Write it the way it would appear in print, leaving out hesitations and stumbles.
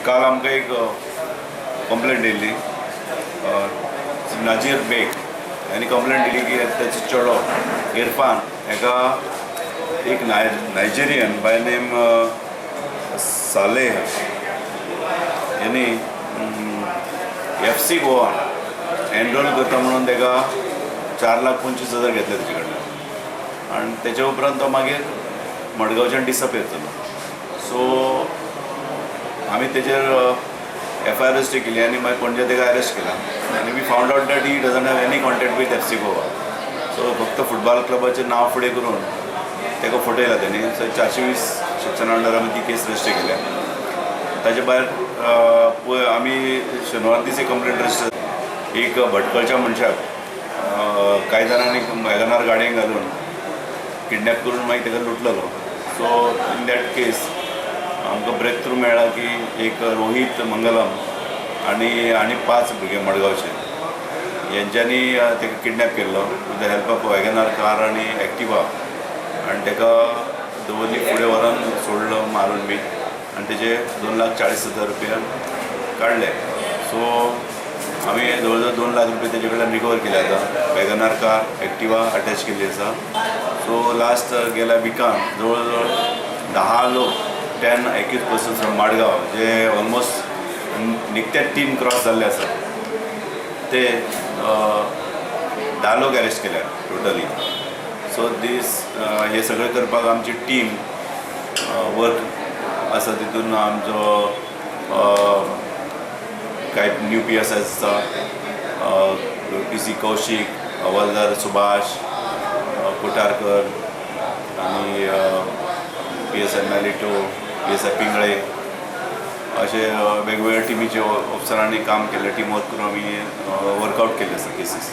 काल आमकां एक कंप्लेंट येयल्ली. नाजीर बेग यांनी कंप्लेंट दिली की तेचो चेडो इरफान हेका एक नायजेरियन बाय नेम सालेह यांनी एफ सी गोवा एनरोल करता म्हणून ताका 4,25,000 घेतले तेजे कडल्यान आनी तेच्या उपरांत तो मागीर मडगांवच्यान डिसअपियर जालो. सो आमी तेजेर एफआयआर रजिस्टर केली आनी मागीर पणजे ताका अरेस्ट केला आनी we found out that he doesn't have any contact with FC Goa. So फक्त फुटबॉल क्लबाचें नांव फुडें करून ताका फटयला तेणी. सो 420 सेक्शना अंडर आमी ती केस रजिस्टर केल्या. ताजे भायर पळय, आमी शेनवार दीस एक कंप्लेंट रजिस्टर, एक भटकळच्या मनशाक कांय जाणांनी वॅगनार गाडयेन घालून किडनॅप करून मागीर ताका लुटलेलो. सो इन that case आमकां ब्रेक थ्रू मेळ्ळा की एक रोहीत मंगलम आनी आनी पांच भुरगे मडगांवचे, हेंच्यांनी ताका किडनॅप केल्लो with the help of WagonR car आनी एक्टिवा आनी ताका दवर्ली फुडें व्हरोन सोडलो मारून बी आनी तेजे 2,40,000 रुपया काडले. सो आमी जवळ जवळ 2 लाख रुपया तेजे कडल्यान रिकवर केले. आतां वॅगनार कार, एक्टिवा अटॅच केल्ली आसा. सो लास्ट गेल्या विकान जवळ जवळ 10 लोक, 10 एक्यूज पर्सन्स फ्रॉम मडगांव, जे ऑलमोस्ट निकतेच 3 क्रॉस जाल्ले आसा, ते 10 लोक अरेस्ट केल्या टोटली. सो दीस हे सगळें करपाक आमची टीम वर्क आसा. तितून आमचो कांय न्यू पीएसआय आसा, पी सी कौशीक, हवालदार सुभाष कोटारकर आनी पीएसआय मॅलिटो, पीएसआय पिंगळे, असे वेगवेगळ्या टिमीचे ऑफिसरांनी काम केलें. टीम वर्क करून आमी वर्कआउट केल्ले आसा केसीस.